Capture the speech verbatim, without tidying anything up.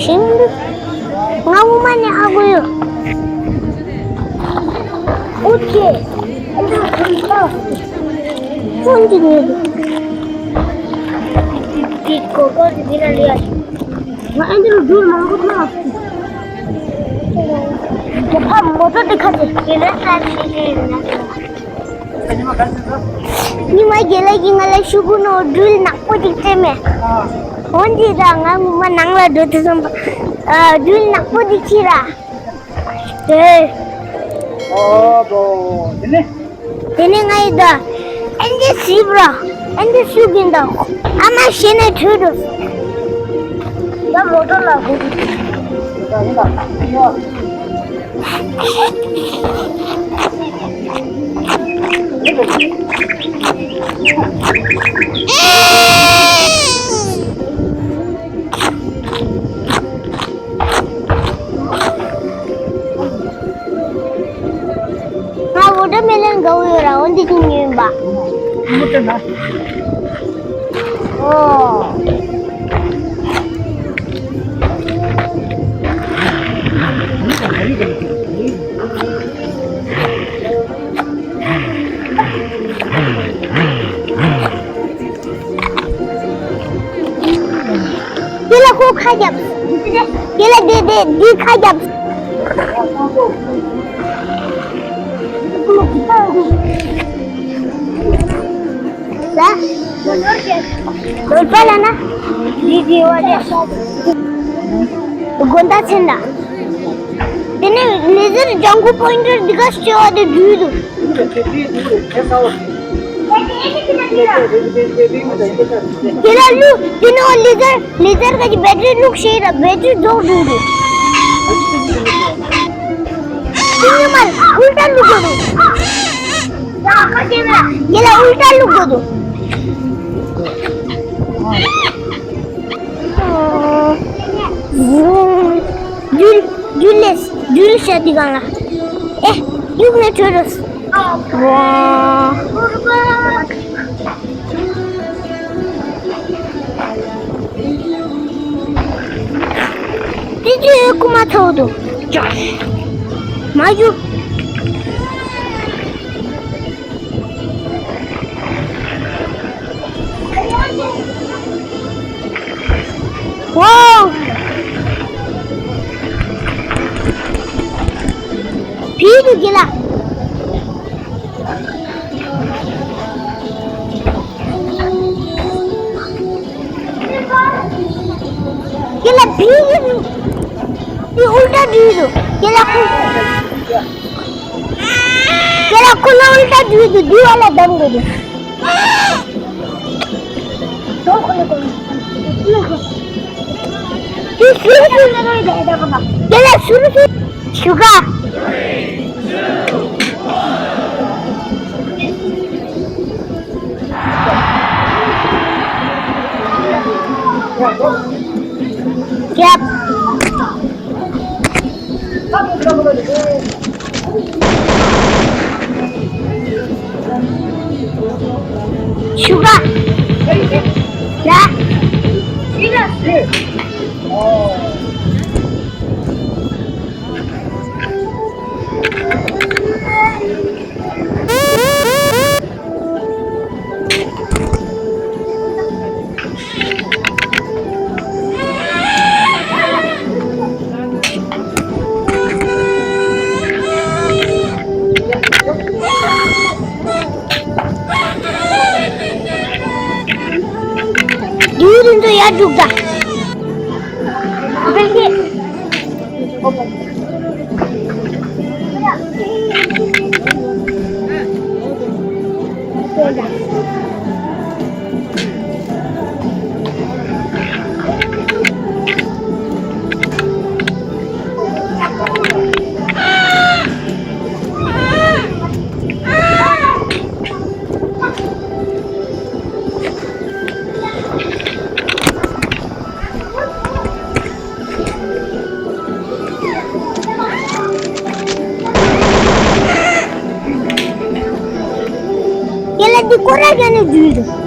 ཞིང་འདུག་ང་འོ་མ་ནས་ཨ་གོ་ཡོད། ཨུ་ཙི། ཨ་ཙི། ཁོང་གི་ཉེ་དུ། འདི་གོ་གོ་འདི་ལ་ལས། ང་ཨ་འདི་རུ་རྒྱུ་མང་པོ་ཐོན་ཨ་ཙི། རྒྱ་ཕ་མོ་ཏོ་འདི་ཁ་ཅིག་དེ་ལས་ཁ་ཅིག་ཡིན་ན། ཉི་མ་རྒན་ལགས་ཀྱིས་ང་ལ་ཤོག་གུ་ནང་སྦྲུལ་ནག་པོ་ཅིག་སྤྲད་མེད། འོན་ཏེ་ད་ང་ངོ་མ་ནང་ལ་འགྲོ་དུས་ཙམ་པ། ཨ། སྦྲུལ་ནག་པོ་ཅིག་ཁྱེར་ར། དེ། ཨོ་དོ། དེ་ནས། དེ་ནས་ང་ཡི་ད། ཨེ་འདི་སིབ་ར། ཨེ་འདི་སུ་གིན་ད། ཨ་མ་ཤེས་ནས་ཁྲོས་འགྲོ། ད་མོ་ཏོ་ལ་གོ། ང་ཝོ་ཊར་མེ་ལོན་དགའ་བོ་ཡོད་ར། འོ་འདི་ཅིག་ཉོས་ཡིན་པ། ཨོ། དེ་ལ་ཁོ་ཁ་རྒྱབ། དེ་ལ་དེ་དེ་དེ་ཁ་རྒྱབ། ལ། ལོལ་པ་ལ་ན། དེ་དེ་བ་རྒྱབ། དགོན་ད་ཚན་ད། དེ་ནས་ལེ་ཟར་ལྗང་ཁུ་པོ་ཡིན་འདྲ་འདི་ག་ཤོ་བ་དེ་འདུས་འདུག་དེ་ལ་ལུ་དེ་ནས་ལེ་ཟར་ལེ་ཟར་ག་གི་བེ་ཏྲི་བླུགས་ཤེས་ར་བེ་ཏྲི་རྫོགས་འདུས་འདུག་དེ་ཉི་མ་ཨུལ་ཏ་བླུགས་དགོས་འདུག་དེ་ལ་ཨུལ་ཏ་བླུགས་དགོས་འདུག་རྒྱུ་རྒྱུ་ལས་རྒྱུ་ལས་བྱ་དེ་གང་ལ། ཨེ། ཡུག་ནས་བྲོས་རོ། ཝ། དེ་ཅི་རྐུ་མ་ཐོག་ཏུ། མ་རྒྱུ། ཝའོ། བི་དུ་གི་ལ། དེ་ལ་བི་གི་དེ་ཨུལ་ཏ་བྲིས་འདུག་དེ་ལ་ཁོ། དེ་ལ་ཁོ་ལ་ཨུལ་ཏ་བྲིས་འདུག་དེ་བ་ལ་བསྡམ་དགོས་འདུག་དེ་སུ་རུ་སུ། དེ་ལ་སུ་རུ་སུ། ཞུ་ག་རྒྱབ། ཞུ་ག་ལ། དུས་རིང་དུ་ཡར་འཇུག་ད། དེ་ལ་འདི་སྐོར་ར་རྒྱག་ནས་འདུས་འདུག